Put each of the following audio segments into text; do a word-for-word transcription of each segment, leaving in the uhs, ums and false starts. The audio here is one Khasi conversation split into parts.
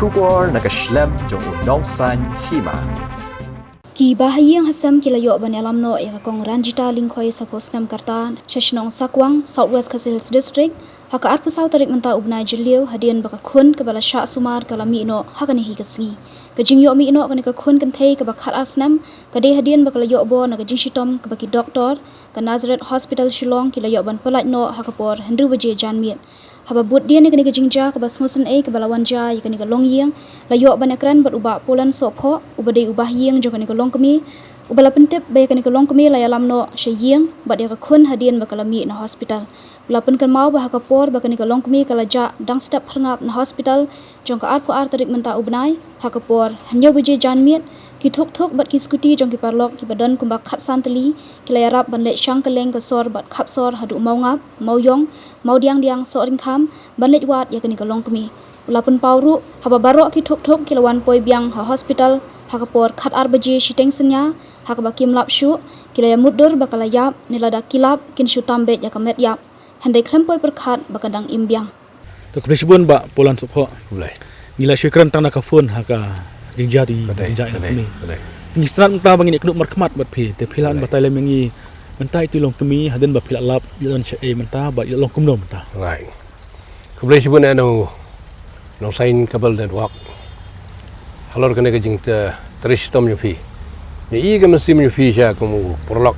Khubor na ka shlem jong u Nongsaiñ Hima. Ki bahaïing hasem ki la ïoh ban ïalam noh ïa ka Kong Ranjita Lyngkhoi saphew snem ka rta sha shnong Sakwang, South West Khasi Hills District, ha ka arphew saw tarik mynta u bnai Jylliew, hadien ba ka khun kaba la shah sumar ka la mih noh ha kane hi ka sngi. Ka jingïoh mih noh kane ka khun kynthei kaba khat ar snem ka dei hadien ba ka la ïoh bor na ka jingshitom kaba ki doktor ka Nazareth Hospital Shillong ki la ïoh ban pyllait noh ha ka por hynriew baje janmiet. Haba bud dien ïa kane ka jingjia kaba sngewsynei kaba la wan jia ïa kane ka longïing, la ïoh ban ïakren bad u Bah Polan Sohphoh, uba dei u bahaïing jong kane ka longkmie, uba la pyntip ba ïa kane ka longkmie la ïalam noh sha ïing bad ïa ka khun hadien ba ka la mih na hospital. U la pynkynmaw ba ha ka por ba kane ka longkmie ka la jah dang step phyrngap na hospital jong ka arphew ar tarik mynta u bnai, ha ka por hynñiew baje janmiet, ki thuk thuk bad ki skuti jong ki paralok kiba don kumba khatsan tylli ki la ïarap ban leit shang kylleng ka sor bad khap sor haduh Mawngap, Mawiong, Mawdiangdiang, Sohryngkham, ban leit wad ïa kane ka longkmie. U la pynpaw ruh haba baroh ki thuk thuk ki la wan poi biang ha hospital ha ka por khat ar baje shiteng synñia, ha kaba kim lap shuh, ki la ïamutdur ba ka la ïap, ne lada ki lap kin shu tam beit ïa ka met ïap. Hynrei khlem poi pyrkhat ba ka dang im biang. To khublei shibun Bah Polan Sohphoh. Khublei. Ngi la shu kren tang na ka phone ha ka jingjia tu, ka dei, jingjia ka ïa dei, kane. Ka dei. Ngi sngewthuh mynta ba ngin ïa kynduh markhmat bad phi. Te phi lah ban batai lem ïa ngi mynta ïa tu i longkmie hadien ba phi la lap, i la don shaei mynta bad i la long kumno mynta. Right. Khublei shibun ïa u Nongsaiñ Cable Network halor kane ka jingtrei shitom jong phi. Ngi i ka mynsiem jong phi sha kum u paralok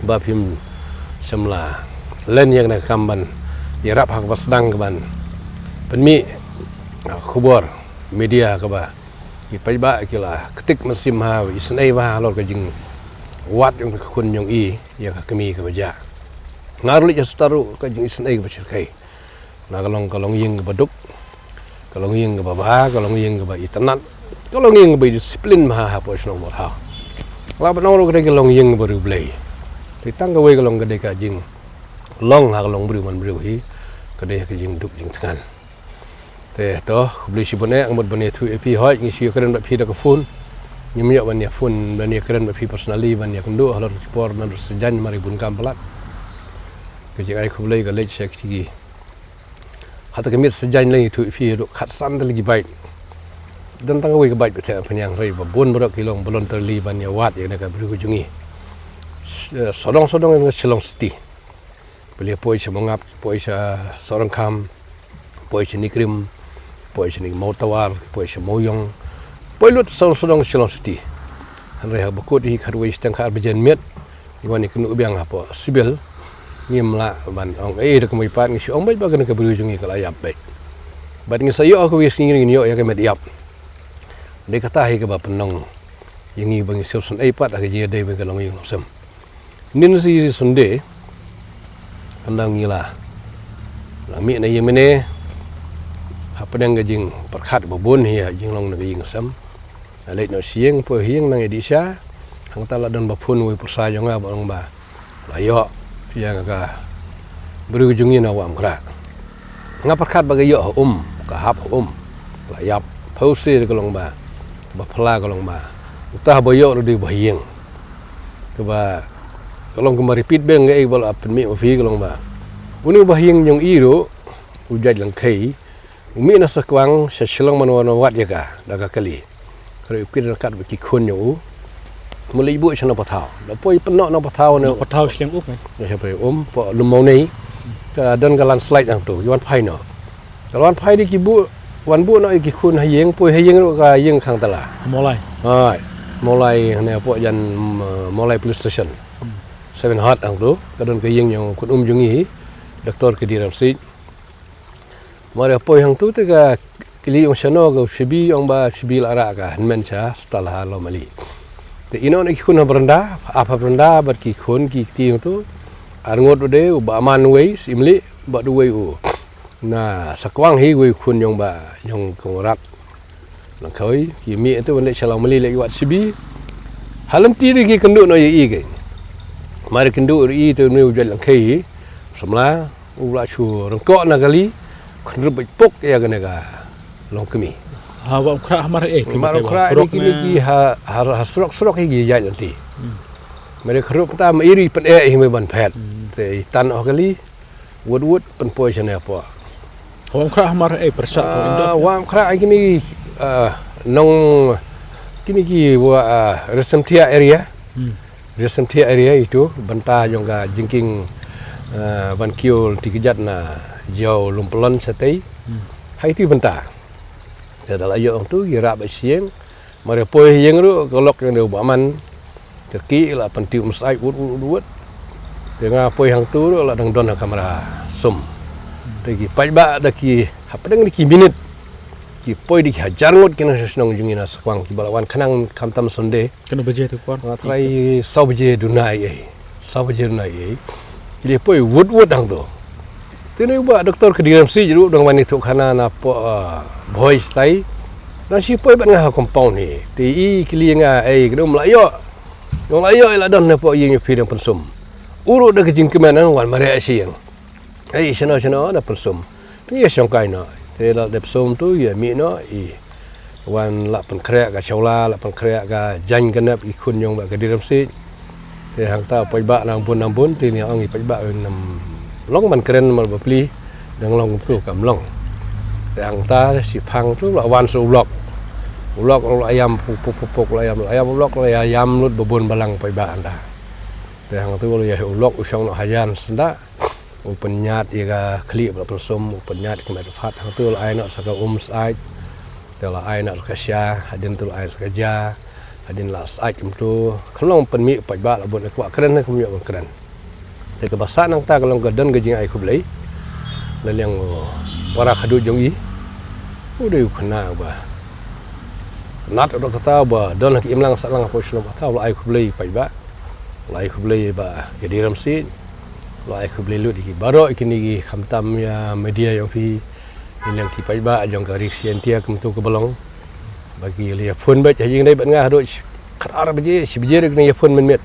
ba phim shym la len ïa kane ka kam ban ïarap ha kaba sdang ka ban pynmih, ah, khubor media kaba ki paidbah ki la ktik mynsiem ha, isynei bha halor ka jingwad jong ka khun jong i ïa ka kmie kaba jah. Nga ruh leit ha hospital ruh ka jingisynei kaba shyrkhei. Na ka long, ka longïing kaba duk, ka longïing kaba bha, ka longïing kaba itynnad, ka longïing kaba disiplin bha hapoh shnong Mawthaw. Lah ban ong ruh ka dei ka longïing kaba riewblei. Te tang kawei ka long ka dei ka jinglong ha ka long briew man briew hi, ka dei ka jingduk jingthngan. Te to, khublei shibun eh, nga mut ban ïathuh ïa phi, hooid ngi shu ïakren bad phi da ka phone. Ngim ïoh ban ïa phone, ban ïakren bad phi personally, ban ïakynduh halor ki por, naduh sajan mar i bun kam palat. Ka jingai khublei ka leit sha ki Hata ka miet sajan lei tu phi ruh khatsan tylli ki bike. Don tang kawei ka bike ba theh pynïang hynrei ba bun baroh ki long voluntarily ban ïa wad ïa kane ka briew ka jong ngi. Sawdong sawdong ïa nga Shillong City. Phi la poi sha Mawngap, poi sha Sohryngkham, poi sha Nongkrim, poi sha Mawtawar, poi sha Mawiong. Poi lut sawdong sawdong Shillong City. Hynrei haba kut hi khatwei shiteng khatar baje miet. Ngi wan ïa kynduh biang hapoh civil. Ngim lah ban ong ei da kumwei pat, ngi shu ong beit ba kane ka briew jong ngi ka la ïap beit. Bad ngi sa ïoh ha kawei ka sngi ngin ïoh ïa ka met ïap. Dei kata hi kaba pynlong ïa ngi ba ngi sngewsynei pat ha ka jingïadei bad ka longïing longsem. Nin shi Sunday kynda ngi la, la mih na ïing mane hapdeng ka jingpyrkhat ba bun hi ha jinglong na ka ïing sem. La leit noh sha ïing, poi ha ïing nang ïa dih sha. Hangta la don ba phone uwei u pyrsa jong nga ba ong ba la ïoh ïa ka briew jong ngi na Wah Umkhrah. Nga pyrkhat ba ka ïoh ha um, ka hap ha um. La ïap. Phew sir ka long ba, ba phylla ka long ba uta ba ïoh ruh dei ba ha ïing. Kaba ka long kumba repeat biang kaei ba la pynmih ma phi ka long ba une u ba ha ïing jong i ruh u Jait Lyngkhei. U mih na Sakwang sha Shillong ban wan wad ïa ka da ka kali. Ka ruh u kit ryngkat bad ki khun jong u. Mut leit buh sha Nongpathaw. Da poi pynnoh Nongpathaw ne. Nongpathaw Shillong up, eh? Nongpathaw um, poi lum Mawnei. Ka don ka landslide hangto, ki wan phai noh. Ka wan phai dei ki buh, wan buh noh ïa ki khun ha ïing, poi ha ïing ruh ka ïing khang tala. Mawlai. Hai. Mawlai hane poi jan, mm, Mawlai Police Station. Hmm. Seven Heart hangto, ka don ka ïing jong khun um jong ngi, Doctor K D Rangsit. Mar ïa poi hangto te ka kylli ong shano ka Shibi, ong ba Shibi la rah ka hynmen sha hospital ha Lawmali. Te i noh na ki khun ha baranda, ap ha baranda bad ki khun ki kti hangto. Ar ngut u de u Bah Aman uwei, Syiemlieh, bad uwei u na Sakwang hi uwei u khun jong ba jong Kong Rat. Lyngkhoi, ki mih te wan leit sha Lawmali leit wad Shibi. Ha lynti ruh ki kynduh noh ïa i kein. Mar kynduh ruh i te une u Jait Lyngkhei hi. Samla u la shu ryngkoh na kali. Khynrup bad pok ïa kane ka longkmie. Ha Wah Umkhrah ha mar eh, Wah Umkhrah surok kine ne ki ha, ha, ha surok surok hi ki ïaid lynti. Hmm. Mar khynrup ta ma i ruh i pyneh hi mei ban phet. Hmm. Te i tan oh kali. Wut wut pynpoi shane hapoh Wa Umkhrah mar, eh, pyrshah ko Indo. Ah, Wa Umkhrah ai kine, ah, nong kine ki wa, ah, Risamthia area. Hmm. Risamthia area itu bynta jong ka jingkieng, ah, ban kiew lynti kjat na Jaw Lumpylon shatei. Hmm. Hai itu bynta. Te da la ïoh hangtu ki rah ba sing. Mar poi ha ïing ruh ka lok jong u Bah Man. Te ki la pyntiew um sait wut wut wut wut. Te nga poi hangtu ruh la dang don ha kamra sum. Te ki paidbah da ki hapdeng da ki minit. Ki poi da ki hajar ngut ki nongshong shnong jong ngi na Sakwang kiba la wan khnang khamtam Sunday. Katno baje tu por? Nga trai saw baje duna ei ei. Saw baje duna ei ei. Ki la poi wut wut hangtu. Te une u Bah Doktor Kadiram Sih ruh dang wan ïathuh khana na poh, ah, Bhoi shatei. Nang shu poi bad nga ha compound hi. Te i kylli nga, "Ei, kano me la ïoh?" "Nga la ïoh, i la don na poh ïing jong phi dang pynsum." U ruh da ka jingkmen nang wan mareh sha ïing. "Ei, shano shano na pynsum?" Te ïa shongkai noh. Te la dep sum tu ïa mih noh i. Wan la pynkhreh ka shawla, la pynkhreh ka jaiñ ka nep i khun jong Bah Kadiram Sih. Te hangta u paidbah nang bun nang bun, te ngi ong i paidbah nang long ban kren mar bapli, dang long tu kam long. Te hangta shiphang tu la wan sha u lok. U lok la ïam puk puk puk puk la ïam, la ïam u lok la ïam lut ba bun balang paidbah hangta. Te hangtu la ïa u lok u shong noh hajan synda. U pynïaid ïa ka khlieh ba la pynsum, u pynïaid ka met phat, hangtu la ai noh sa ka um sait. Te la ai noh sa ka sha, hadien tu la ai sa ka ja, hadien la sait kumtu. Khlong pynmih paidbah la bun kwah kren ne kum ïoh ban kren. Te kaba sah nangta ka long ka don ka jingai khublei. La liang u para khadduh jong i. U dei u khynnah ba nat ruh kata ba don ha ki imlang sahlang hapoh shnong kata la ai khublei paidbah. La ai khublei Bah Kadiram Sih. La ai khublei lut ïa ki baroh kine ki khamtam ïa media jong phi. Ïa leng ki paidbah jong ka Ri Khasi Jaiñtia kumtu ka ba long. Ba ki la ïa phone beit ha jingdei bad nga haduh khatar baje, shi baje ruh ki la ïa phone mynmiet.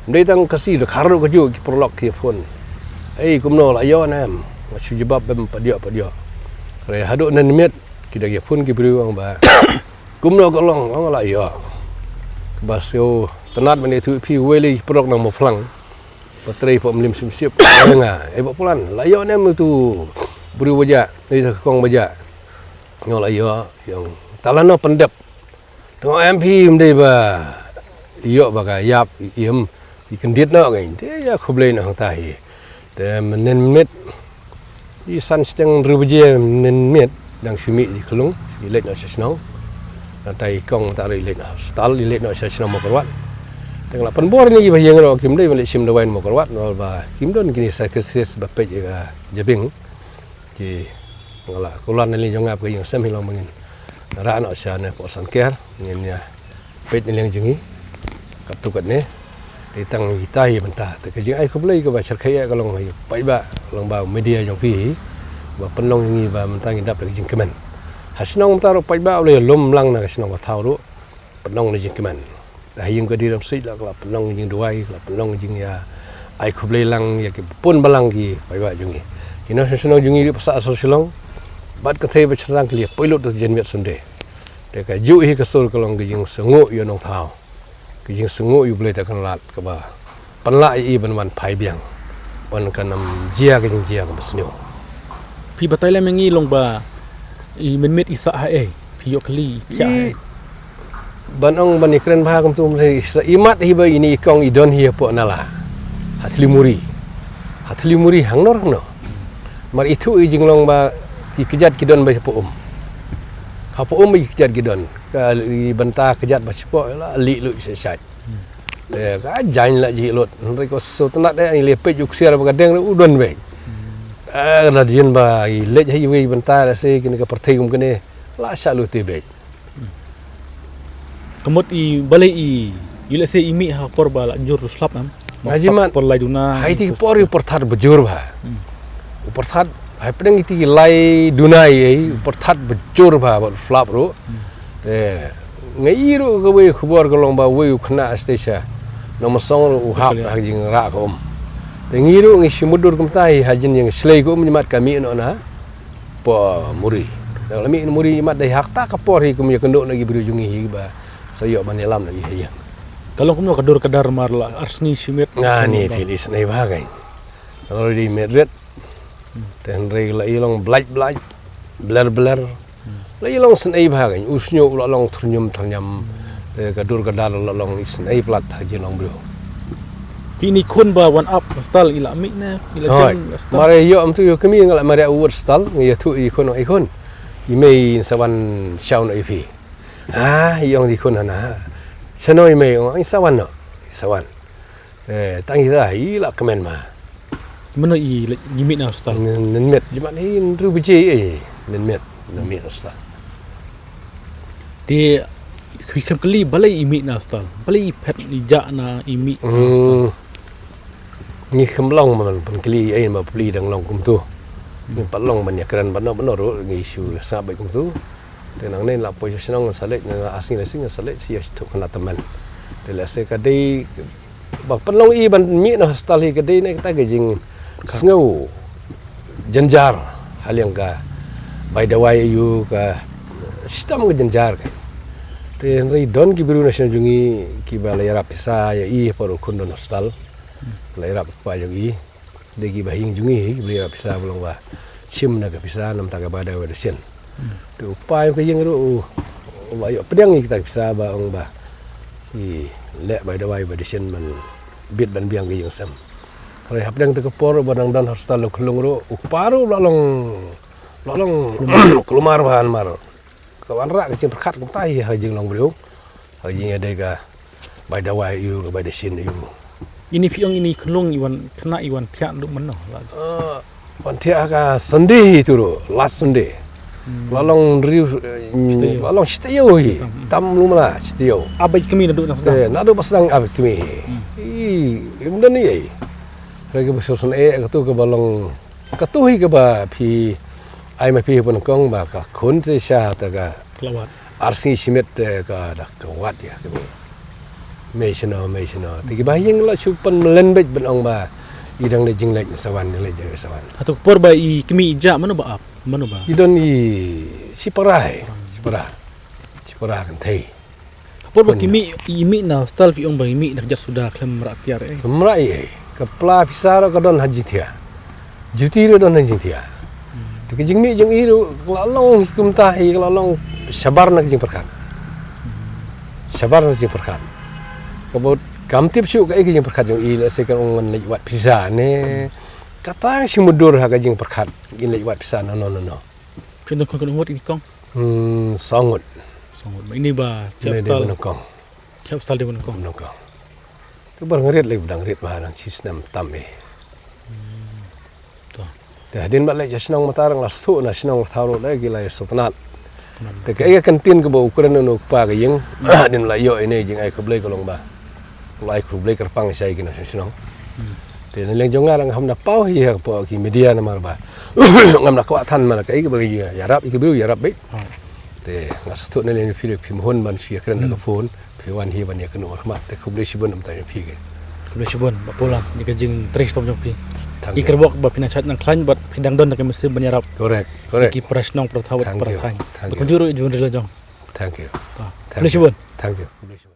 Ym dei tang Khasi, Dkhar ruh kajuh ki paralok ki ïa phone. "Ei, kumno la ïoh ne em?" Nga shu jubab beit pat ïoh pat ïoh. Hynrei haduh mynmiet ki da ïa phone ki briew ong ba kumno ka long, ong la ïoh. Kaba siew tynnat mynne tu phi wei lei paralok nang Mawphlang. Ba trei pha mlim sim sip. Nga, "Eh, Bah Pulan, la ïoh ne em utu briew ba jah, uta kong ba jah?" "Nga la ïoh, ïoh." "Te lano pyndep?" "Te nga em phi ym dei ba ïoh ba ka ïap im." Ki kyndit noh ngi. Te ïa khublei noh hangta hi. Te mynnin miet. I san shiteng hynriew baje mynnin miet. Dang shu mih i khlung. I leit noh sha shnong. Nangta i kong ta ruh i leit noh hospital, i leit noh sha shnong Mawkyrwat. Te nga la pynbor ïa ngi ba ïeng ruh kim dei ban leit shim dawai na Mawkyrwat. Namar ba kim don kine sa ka service ba peit ïa ka jabieng. Ki nga la kular na liang jong nga ba ka ïing sem hi long ba ngin rah noh sha ne poh Sanker, ngin ïa peit na liang jong ngi. Katto katne te tang ita hi bynta te ka jingai khublei kaba syrkhei ïa ka long hi paidbah, long ba media jong phi hi ba pynlong ngi ba mynta ngi dap da ka jingkmen. Ha shnong mynta ruh paidbah u la lum lang na ka shnong ba thaw ruh pynlong na jingkmen. Ha ïing ka Diramsik la ka la pynlong jingduwai, ka la pynlong jingïa ai khublei lang ïa ki bun balang ki paidbah jong ngi. Ki nongshong shnong jong ngi ruh ba sah sha Shillong bad ka thei ba shynrang ki la poi lut da ka janmiet Sunday. Te ka juh hi ka sur ka long ka jingsngew ïa u Nongthaw, ka jingsngew ïa u Blei ta ka lad kaba pynlah ïa i ban wan phai biang ban kan ym jia ka jingjia kaba sniew. Phi batai lem ïa ngi long ba i mynmiet i sah ha ei, phi ïoh kylli i khiah ha ei? Ban ong ban ïakren bha kumtu, i sah, i mat hi ba ine i kong i don hi hapoh nala, ha thli muri, ha thli muri hangno hangno. Mar ithuh i jinglong ba ki kjat ki don ba hapoh um, hapoh um ba ki kjat ki don. Ka i bynta kjat ba shapoh la lieh lut sha shait. Eh, ka jaiñ la jih lut. Hynrei ko sngewtynnat eh, i leh peit u ksiar ba ka deng u don beit. Eh, ka da jin ba i leit ha iwei i bynta la se kine ka pyrthei kum kine la shah lut te beit. Ka mut i balei i, i lehse i mih ha por ba la jur slap em? Nga jimat por lai duna. Hai ti por i pyrthat ba jur bha. Hmm. U pyrthat hai pdeng i ti lai duna i, u pyrthat ba jur bha ba slap ruh. Hmm. Eh, nga i ruh kawei khubor ka long ba wei u khynnah station Nongmynsong ruh u hap ha jingrah ka um. Te ngi ruh ngi shu mutdur kumta hi ha jingïashlei ka um, i mat ka mih noh na poh muri. Te la mih na muri i mat dei ha kata ka por hi kum ïakynduh na ki briew jong ngi hi ba sa ïoh ban ïalam na ki ha ïing. Ka long kumno ka dur ka dar mar la ar sngi shi miet? Nga ni phi dei snei bha kein. Already miet rit. Te hynrei la i long blait blait, bler bler. La i long sngewbha kein, u shñiuh u la long thurñium thurñiam. Te ka dur ka dar la long i sngewbha ha jinglong briew. Te ini khun ba wan ap hostel i la mih ne, i la Hoi. Jan hostel. Mare ïoh am tu ïoh kmie nga la mare u wad hostel, ngi ïathuh i khun i khun. I mei sa wan shaw noh i phi. Ha, i ong di khun hana. Shano i mei ong i sa wan noh. I sa wan. Eh, tang i da i la kmen ma. Mano i la ngi mih na hostel. Nen met jimat i nru beje eh. Nen met na mih na hostel. Te khui kam kali balei i mih na hostel. Balei i phet i ja na i mih na hostel. Hmm. Ngi kham long man pun kali ai ma pli dang long kumtu. Ngi pat long ban ïakren ban no ban no ru ngi shu sa bai kumtu. Te nangne la poi sha shnong ngan sa leit, na as ngi la sing ngan sa leit, shi ïa shi thuk khana tymmen. Te lehse ka dei ba pynlong i ban mih na hostel hi ka dei ne kata ka jingsngew jynjar ha liang ka bai dawai ïa u ka shitom ka jynjar ka. Te hynrei don ki briew na shnong jong ngi kiba la ïarap pisa ïa i ha por u khun don hostel. La ïarap kpa jong i. Dei kiba ha ïing jong ngi hi, kiba ïarap pisa ba long ba shim na ka pisa namar ka bai dawai bai dashin. Te u kpa jong ka ïing ruh u, u la ïoh pdiang ïa kita ki pisa ba ong ba i leh bai dawai bai dashin ban bit ban biang ka ïing sem. Hynrei hapdeng te ka por ba nang don hostel u khyllung ruh, u kpa ruh u la long, u la long kulmar ba han mar. Ka wanrah ka jingpyrkhat kumta hi ha ka jinglong briew. Ha ka jingïadei ka bai dawai ïa u, ka bai dashin ïa u. Ini phi ong ini khyllung i wan khynnah i wan thiah lut mano la. Eh, wan thiah ha ka Sunday hi tu ruh, last Sunday. Hmm. La long riew, eh, Shitiew. La long shitiew hi. Tam, hmm. Tam lum la shitiew. Ap bad kmie naduh na sdang. Eh, naduh ba sdang ap bad kmie hi. Hmm. I, im don i ei. Hynrei kaba sngewsynei eh katu kaba long Katu hi kaba phi ai ma phi ha pdeng kong ba ka khun te sha te ka Ka la wad. Ar sngi shimet te ka da ka wad ïa ka mei. Mei shano, mei shano. Te kiba ha ïing la shu pynmlien beit ban ong ba i dang leit jingleit na sa wan, dang leit jingleit na sa wan. Hato ka por ba i kmie i jah mano ba ap, mano ba. I don i shipara hi, shipara. Shipara kynthei. Ka por ba ki mih, i mih na hostel phi ong ba i mih na ka jait suda khlem mrad tiar eh. Mrad eh. Ka pla pisa ruh ka don ha jingthiah. Juti ruh don ha jingthiah. Hmm. Te ka jingmih jong i ruh ka la long hi kumta hi ka la long shabar na ka jingpyrkhat. Hmm. Shabar na ka jingpyrkhat. Ka bud kam tip shuh kaei ka jingpyrkhat jong i lehse ka ong ngan leit wad pisa ne. Hmm. Kata ka shim mudur ha ka jingpyrkhat in leit wad pisa no no no no. Phi don khun katno ngut i kong? Hmm, saw ngut. Saw ngut. Ini ba thiah hostel. Ba nyngkong. Thiah hostel dei ba nyngkong. Ba nyngkong. Te ba ngarit lei ba dang rit ba nang shi snem tam eh. Hmm. To. Te hadien ba leit sha shnong Matarang la shu na shnong Thaw ruh lei ki la ïa sngewtynnat. Te kaei ka kyntien kaba u kren u kpa ka ïing hadien la ïoh ine jingai khublei ka long ba. Khublei, khublei kyrpang ïa ki nongshong shnong. Hmm. Te na liang jong nga ngam da paw hi ha ki media namar ba ngam da kwah than namar kaei kaba ïarap ïa ki briew ïarap beit. Hmm. Te nga sngewthuh na liang phi, phi mohon ban phi ïakren da ka phone, phi wan hi ban ïakynduh markhmat. Te khublei shibun namar ïa phi. Khublei shibun ba pula ïa ka jingtrei shitom jong phi. Thank you. I kyrpad ba phin ïa shait nang khlaiñ bad phi dang don da ka mynsiem ban ïarap. Correct, correct. Ki para shnong para thaw bad para thaiñ. Thank you. Ba kumjuh ruh ïa jingwan ri la jong. Thank you. Khublei shibun. Thank you. Khublei shibun.